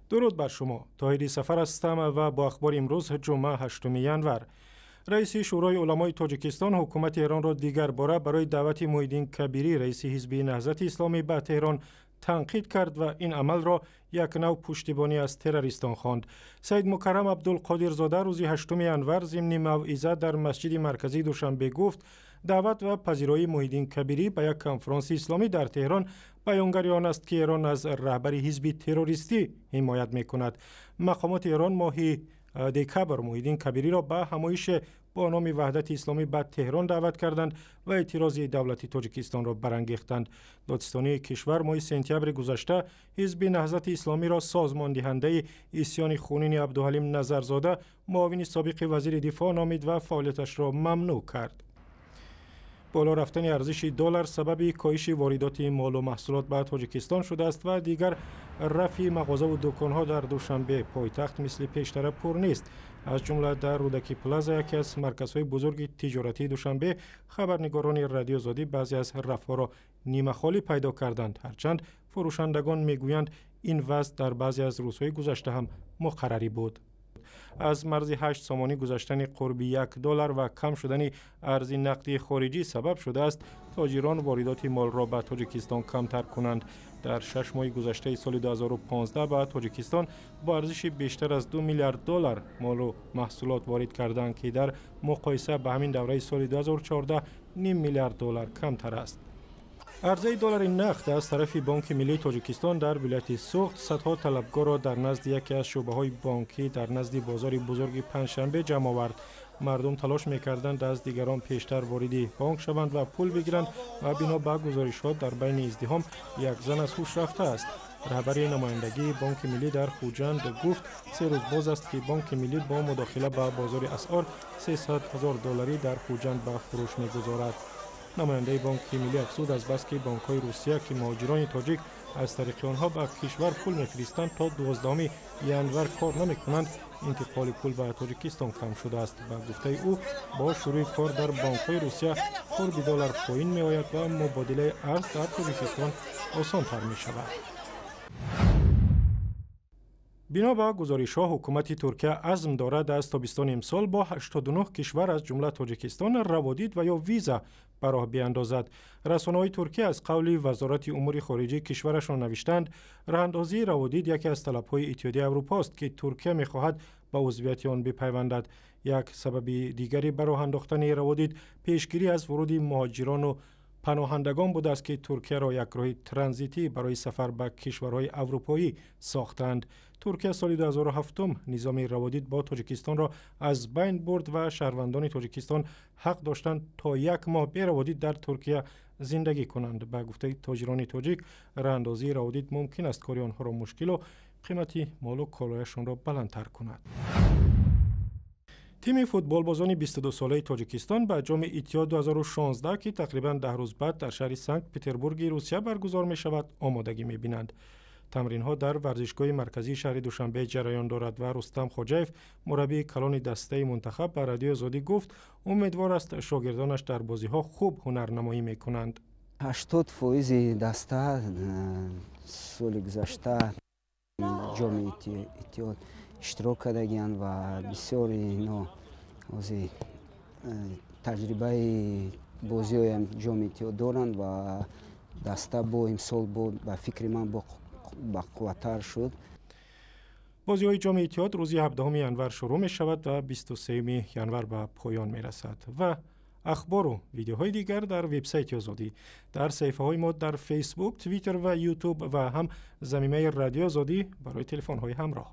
Дуруд бар шумо. Тоҳири Сафар ҳастам ва бо ахбори имрӯз, ҷумъа, 8 январ. Раиси Шӯрои уламои Тоҷикистон ҳукумати Эронро дигар бора барои даъвати Муҳиддин Кабирӣ, раиси ҳизби Наҳзати Исломӣ, ба Теҳрон танқид кард ва ин амалро як нав пуштибонӣ аз террористон хонд. Саид Мукаррам Абдулқодирзода рӯзи 8 январ зимни мавъиза дар масҷиди марказии Душанбе гуфт, даъват ва пазироии Муҳиддин Кабирӣ ба як конфронси исломӣ дар Теҳрон баёнгари он аст, ки Эрон аз раҳбари ҳизби террористӣ ҳимоят мекунад. Мақомоти Эрон моҳи декабр Муҳиддин Кабириро ба ҳамоише бо номи Ваҳдати Исломӣ ба Теҳрон даъват карданд ва эътирози давлати Тоҷикистонро барангехтанд. Додситонии кишвар моҳи сентябри гузашта ҳизби Наҳзати Исломиро созмондиҳандаи исьёни хунини Абдуҳалим Назарзода, муовини собиқи вазири дифоъ, номид ва фаъолияташро мамнӯъ кард. Боло рафтани арзиши доллар сабаби коҳиши воридоти молу маҳсулот ба Тоҷикистон шудааст ва дигар рафи мағозаву дуконҳо дар Душанбе, пойтахт, мисли пештара пур нест. Аз ҷумла дар Рӯдаки Плаза, яке аз марказҳои бузурги тиҷоратии Душанбе, хабарнигорони Радиои Озодӣ баъзе аз рафҳоро нимахолӣ пайдо карданд, ҳарчанд фурӯшандагон мегӯянд, ин вазъ дар баъзе аз рӯзҳои гузашта ҳам муқаррарӣ буд. Аз марзи 8 сомонӣ гузаштани қурби 1 доллар ва кам шудани арзи нақди хориҷӣ сабаб шудааст, тоҷирон воридоти молро ба Тоҷикистон камтар кунанд. Дар 6 моҳи гузаштаи соли 2015 ба Тоҷикистон бо арзиши бештар аз 2 миллиард доллар молу маҳсулот ворид карданд, ки дар муқоиса ба ҳамин давраи соли 2014 ним миллиард доллар камтар аст. Арзаи доллари нақд аз тарафи Бонки Миллии Тоҷикистон дар вилояти Суғд садҳо талабгорро дар назди яке аз шӯъбаҳои бонкӣ дар назди бозори бузурги Панҷшанбе ҷамъ овард. Мардум талош мекарданд аз дигарон пештар вориди бонк шаванд ва пул бигиранд ва бино ба гузоришҳо, дар байни издиҳом як зан аз ҳуш рафтааст. Раҳбари намояндагии Бонки Миллӣ дар Хуҷанд гуфт, 3 рӯз боз аст, ки Бонки Миллӣ бо мудохила ба бозори асъор 300 ҳазор долларӣ дар Хуҷанд ба фурӯш мегузорад. Намояндаи Бонки Миллӣ афзуд, азбаски бонкҳои Русия, ки муҳоҷирони тоҷик аз тариқи онҳо ба кишвар пул мефиристанд, то 12 январ кор намекунанд, интиқоли пул ба Тоҷикистон кам шудааст. Ба гуфтаи ӯ, бо шурӯи кор дар бонкҳои Русия қурби доллар поин меояд ва мубодилаи арз дар Тоҷикистон осонтар мешавад. Бино ба гузоришҳо, ҳукумати Туркия азм дорад аз тобистони имсол бо 89 кишвар, аз ҷумла Тоҷикистон, раводид ва ё виза ба роҳ биандозад. Расонаҳои Туркия аз қавли Вазорати умури хориҷии кишварашон навиштанд, роҳандозии раводид яке аз талабҳои Иттиҳодияи Аврупост, ки Туркия мехоҳад ба узвияти он бипайвандад. Як сабаби дигари ба роҳ андохтани раводид пешгирӣ аз вуруди муҳоҷирону паноҳандагон будааст, ки Туркияро як роҳи транзитӣ барои сафар ба кишварҳои аврупоӣ сохтанд. Туркия соли 2007 низоми раводид бо Тоҷикистонро аз байн бурд ва шаҳрвандони Тоҷикистон ҳақ доштанд то як моҳ бераводид дар Туркия зиндагӣ кунанд. Ба гуфтаи тоҷирони тоҷик, роҳандозии раводид мумкин аст кори онҳоро мушкилу қимати молу колояшонро баландтар кунад. Тими футболбозони 22-солаи Тоҷикистон ба Ҷоми Иттиҳод 2016, ки тақрибан 10 рӯз баъд дар шаҳри Санкт Петербурги Русия баргузор мешавад, омодагӣ мебинанд. Тамринҳо дар варзишгоҳи марказии шаҳри Душанбе ҷараён дорад ва Рустам Хоҷаев, мураббии калони дастаи мунтахаб, ба Радиои Озодӣ гуфт, умедвор аст, шогирдонаш дар бозиҳо хуб ҳунарнамоӣ мекунанд. 80 фоизи даста соли гузашта Ҷоми Иттиҳод иштирок кардагиянд ва бисёри ино ҳозир таҷрибаи бозиҳоям Ҷоми Иттиҳод доранд ва даста бо имсол бо ба фикри ман бо бақувваттар шуд. Бозиҳои Ҷоми Иттиҳод рӯзи 17 январ шурӯъ мешавад ва 23 январ ба поён мерасад. Ва ахбору видеоҳои дигар дар вебсайти Озодӣ, дар саҳифаҳои мо дар Фейсбук, Твиттер ва Ютуб ва ҳам замимаи Радиои Озодӣ барои телефонҳои ҳамроҳ.